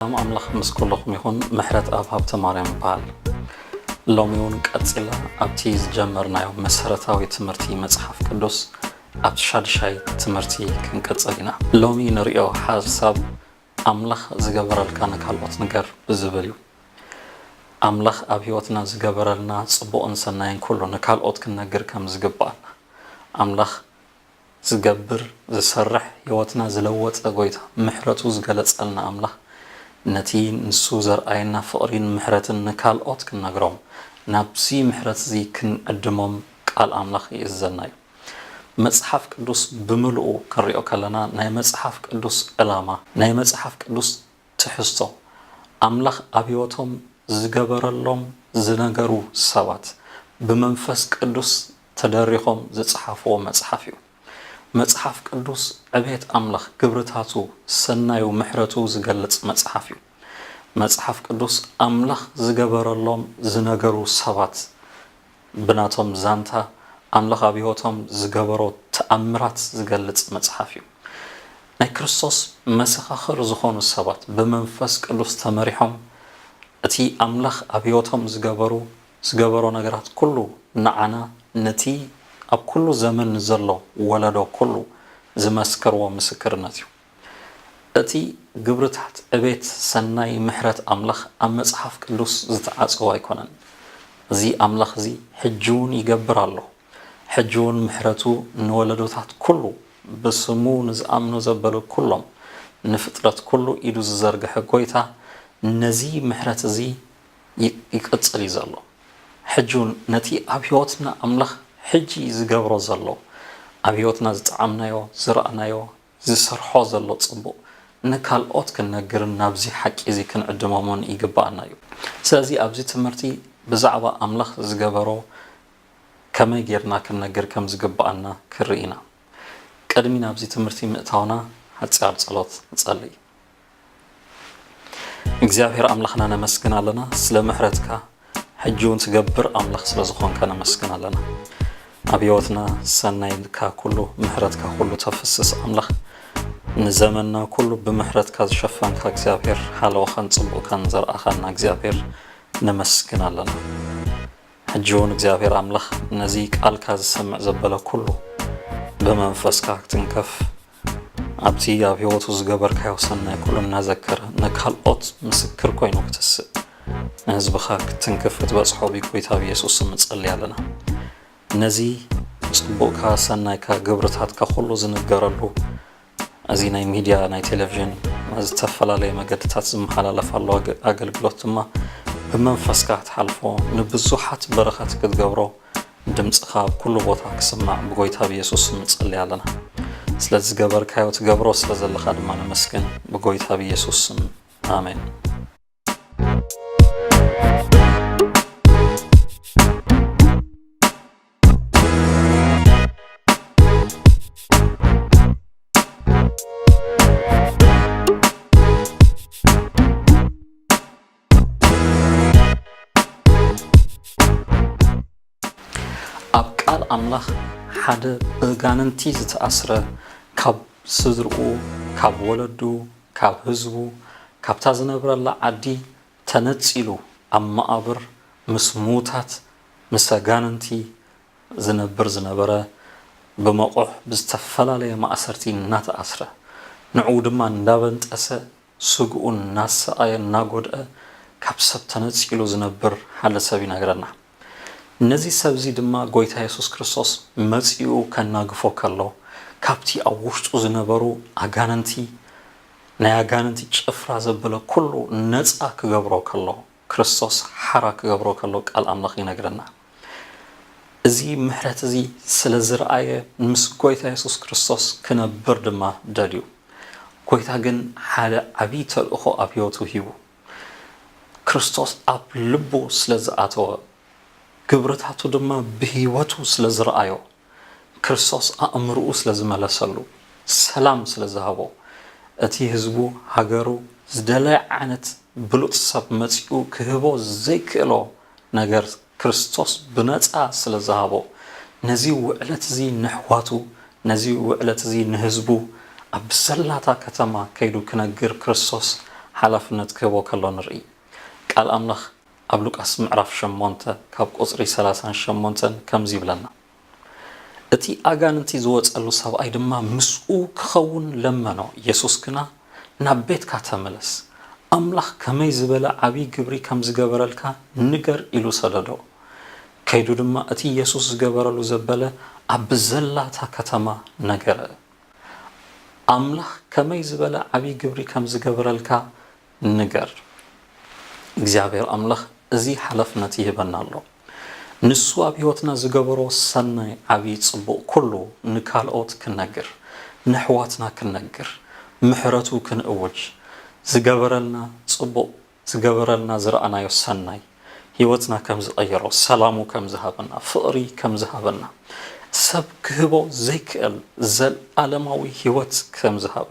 ሰላም ኣምላኽ ምስ ኩልኹም ይኹን። ምሕረት ኣብ ሃብተ ማርያም ይበሃል። ሎሚ እውን ቀጺልና ኣብቲ ዝጀመርናዮ መሰረታዊ ትምህርቲ መጽሓፍ ቅዱስ ኣብቲ ሻድሻይ ትምህርቲ ክንቅጽል ኢና። ሎሚ ንርእዮ ሓሳብ ኣምላኽ ዝገበረልካ ንካልኦት ንገር ብዝብል እዩ። ኣምላኽ ኣብ ህይወትና ዝገበረልና ጽቡቕን ሰናይን ኩሉ ንካልኦት ክንነግር ከም ዝግባኣና፣ ኣምላኽ ዝገብር፣ ዝሰርሕ፣ ህይወትና ዝለወጠ ጎይታ፣ ምሕረቱ ዝገለጸልና ኣምላኽ፣ ነቲ ንሱ ዘርኣየና ፍቕሪን ምሕረትን ንካልኦት ክንነግሮም፣ ናብዚ ምሕረት እዚ ክንዕድሞም ቃል ኣምላኽ ይእዝዘና እዩ። መጽሓፍ ቅዱስ ብምልኡ ክንሪኦ ከለና፣ ናይ መጽሓፍ ቅዱስ ዕላማ፣ ናይ መጽሓፍ ቅዱስ ትሕዝቶ፣ ኣምላኽ ኣብ ህይወቶም ዝገበረሎም ዝነገሩ ሰባት ብመንፈስ ቅዱስ ተደሪኾም ዝጸሓፍዎ መጽሓፍ እዩ። መጽሓፍ ቅዱስ ዕቤት ኣምላኽ፣ ግብርታቱ፣ ሰናዩ፣ ምሕረቱ ዝገልጽ መጽሓፍ እዩ። መጽሓፍ ቅዱስ ኣምላኽ ዝገበረሎም ዝነገሩ ሰባት ብናቶም ዛንታ ኣምላኽ ኣብ ህይወቶም ዝገበሮ ተኣምራት ዝገልጽ መጽሓፍ እዩ። ናይ ክርስቶስ መሰኻኽር ዝኾኑ ሰባት ብመንፈስ ቅዱስ ተመሪሖም እቲ ኣምላኽ ኣብ ህይወቶም ዝገበሩ፣ ዝገበሮ ነገራት ኩሉ ንዓና፣ ነቲ ኣብ ኩሉ ዘመን ንዘሎ ወለዶ ኩሉ ዝመስከርዎ ምስክርነት እዩ። እቲ ግብርታት ዕቤት ሰናይ ምሕረት ኣምላኽ ኣብ መጽሓፍ ቅዱስ ዝተዓጸወ ኣይኮነን። እዚ ኣምላኽ እዚ ሕጂ እውን ይገብር ኣሎ። ሕጂ እውን ምሕረቱ ንወለዶታት ኩሉ፣ ብስሙ ንዝኣምኑ ዘበሉ ኩሎም፣ ንፍጥረት ኩሉ ኢዱ ዝዘርግሐ ጎይታ፣ ነዚ ምሕረት እዚ ይ-፣ ይቅጽል እዩ ዘሎ። ሕጂ እውን ነቲ ኣብ ህይወትና ኣምላኽ ሕጂ ዝገብሮ ዘሎ፣ ኣብ ህይወትና ዝጠዓምናዮ፣ ዝረኣናዮ፣ ዝሰርሖ ዘሎ ጽቡቕ ንካልኦት ክንነግርን ናብዚ ሓቂ እዚ ክንዕድሞምን ይግብኣና እዩ። ስለዚ ኣብዚ ትምህርቲ ብዛዕባ ኣምላኽ ዝገበሮ ከመይ ጌርና ክንነግር ከም ዝግብኣና ክንርኢ ኢና። ቅድሚ ናብዚ ትምህርቲ ምእታውና ሓጺር ጸሎት ንጸልይ። እግዚኣብሔር ኣምላኽና ነመስግን ኣለና ስለ ምሕረትካ፣ ሕጂ እውን ትገብር ኣምላኽ ስለ ዝኾንካ ነመስግን ኣለና። ኣብ ህይወትና ሰናይካ ኩሉ፣ ምሕረትካ ኩሉ ተፍስስ ኣምላኽ፣ ንዘመንና ኩሉ ብምሕረትካ ዝሸፈንካ እግዚኣብሔር፣ ሓለዋኻን ጽቡቕካን ዘርኣኻና እግዚኣብሔር ነመስግን ኣለና። ሕጂ እውን እግዚኣብሔር ኣምላኽ ነዚ ቃልካ ዝሰምዕ ዘበለ ኩሉ ብመንፈስካ ክትንከፍ፣ ኣብቲ ኣብ ህይወቱ ዝገበርካዮ ሰናይ ኩሉ እናዘከረ ንካልኦት ምስክር ኮይኑ ክትስእ፣ ንህዝብኻ ክትንክፍ ክትበጽሖ ብጎይታ ብየሱስ ስም ንጸሊ ኣለና። ነዚ ጽቡቕካ ሰናይካ ግብርታትካ ኩሉ ዝንገረሉ፣ እዚ ናይ ሚድያ፣ ናይ ቴሌቪዥን፣ ዝተፈላለየ መገድታት ዝመሓላለፍ ኣሎ ኣገ-፣ ኣገልግሎት ድማ ብመንፈስካ ክትሓልፎ፣ ንብዙሓት በረኸት ክትገብሮ፣ ድምፅኻ ኣብ ኩሉ ቦታ ክስማዕ ብጎይታ ብየሱስ ስም ንጸሊ ኣለና። ስለ ዝገበርካዮ ትገብሮ ስለ ዘለኻ ድማ ነመስግን ብጎይታ ብየሱስ ስም። ኣሜን። ኣብ ቃል ኣምላኽ ሓደ ብጋንንቲ ዝተኣስረ፣ ካብ ስድርኡ፣ ካብ ወለዱ፣ ካብ ህዝቡ፣ ካብታ ዝነብረላ ዓዲ ተነጺሉ፣ ኣብ መቓብር ምስ ምዉታት፣ ምስ ኣጋንንቲ ዝነብር ዝነበረ፣ ብመቑሕ ብዝተፈላለየ ማእሰርቲ እናተኣስረ፣ ንዕኡ ድማ እንዳበንጠሰ፣ ስግኡ እናሰኣየ እናጎድአ፣ ካብ ሰብ ተነጺሉ ዝነብር ሓደ ሰብ ይነግረና። ነዚ ሰብ እዚ ድማ ጎይታ የሱስ ክርስቶስ መጺኡ ከናግፎ ከሎ፣ ካብቲ ኣብ ውሽጡ ዝነበሩ ኣጋንንቲ፣ ናይ ኣጋንንቲ ጭፍራ ዘበለ ኩሉ ነጻ ክገብሮ ከሎ፣ ክርስቶስ ሓራ ክገብሮ ከሎ ቃል ኣምላኽ ይነግረና። እዚ ምሕረት እዚ ስለ ዝረኣየ፣ ምስ ጎይታ የሱስ ክርስቶስ ክነብር ድማ ደልዩ። ጎይታ ግን ሓደ ዓብዪ ተልእኾ ኣብ ህይወቱ ሂቡ። ክርስቶስ ኣብ ልቡ ስለ ዝኣተወ፣ ግብርታቱ ድማ ብህይወቱ ስለ ዝረኣዮ፣ ክርስቶስ ኣእምርኡ ስለ ዝመለሰሉ፣ ሰላም ስለ ዝሃቦ፣ እቲ ህዝቡ፣ ሃገሩ ዝደለየ ዓይነት ብሉጽ ሰብ መጺኡ ክህቦ ዘይክእሎ ነገር ክርስቶስ ብነጻ ስለ ዝሃቦ፣ ነዚ ውዕለት እዚ ንኣሕዋቱ፣ ነዚ ውዕለት እዚ ንህዝቡ ኣብ ዘላታ ከተማ ከይዱ ክነግር ክርስቶስ ሓላፍነት ክህቦ ከሎ ንርኢ። ቃል ኣምላኽ ኣብ ሉቃስ ምዕራፍ ሸሞንተ ካብ ቁጽሪ ሰላሳን ሸሞንተን ከምዚ ይብለና፣ እቲ ኣጋንንቲ ዝወጸሉ ሰብኣይ ድማ ምስኡ ክኸውን ለመኖ። የሱስ ግና፣ ናብ ቤትካ ተመለስ፣ ኣምላኽ ከመይ ዝበለ ዓብዪ ግብሪ ከም ዝገበረልካ ንገር ኢሉ ሰደዶ። ከይዱ ድማ እቲ የሱስ ዝገበረሉ ዘበለ ኣብ ዘላታ ከተማ ነገረ። ኣምላኽ ከመይ ዝበለ ዓብዪ ግብሪ ከም ዝገበረልካ ንገር። እግዚኣብሔር ኣምላኽ እዚ ሓላፍነት ይህበና ኣሎ። ንሱ ኣብ ህይወትና ዝገበሮ ሰናይ ዓብዪ ጽቡቕ ኩሉ ንካልኦት ክንነግር፣ ንኣሕዋትና ክንነግር፣ ምሕረቱ ክንእውጅ፣ ዝገበረልና ጽቡቕ፣ ዝገበረልና ዝረኣናዮ ሰናይ፣ ህይወትና ከም ዝቐየሮ፣ ሰላሙ ከም ዝሃበና፣ ፍቕሪ ከም ዝሃበና፣ ሰብ ክህቦ ዘይክእል ዘለኣለማዊ ህይወት ከም ዝሃበ፣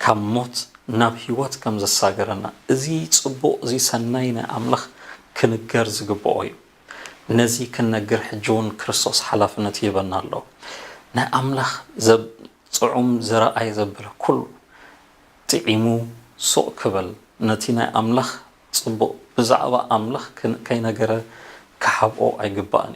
ካብ ሞት ናብ ህይወት ከም ዘሳገረና፣ እዚ ጽቡቕ፣ እዚ ሰናይ ናይ ኣምላኽ ክንገር ዝግብኦ እዩ። ነዚ ክንነግር ሕጂ እውን ክርስቶስ ሓላፍነት ይህበና ኣሎ። ናይ ኣምላኽ ዘብ-፣ ጽዑም ዝረኣየ ዘበለ ኩሉ ጥዒሙ ሱቕ ክብል፣ ነቲ ናይ ኣምላኽ ጽቡቕ ብዛዕባ ኣምላኽ ክን-፣ ከይነገረ ክሓብኦ ኣይግባእን እዩ።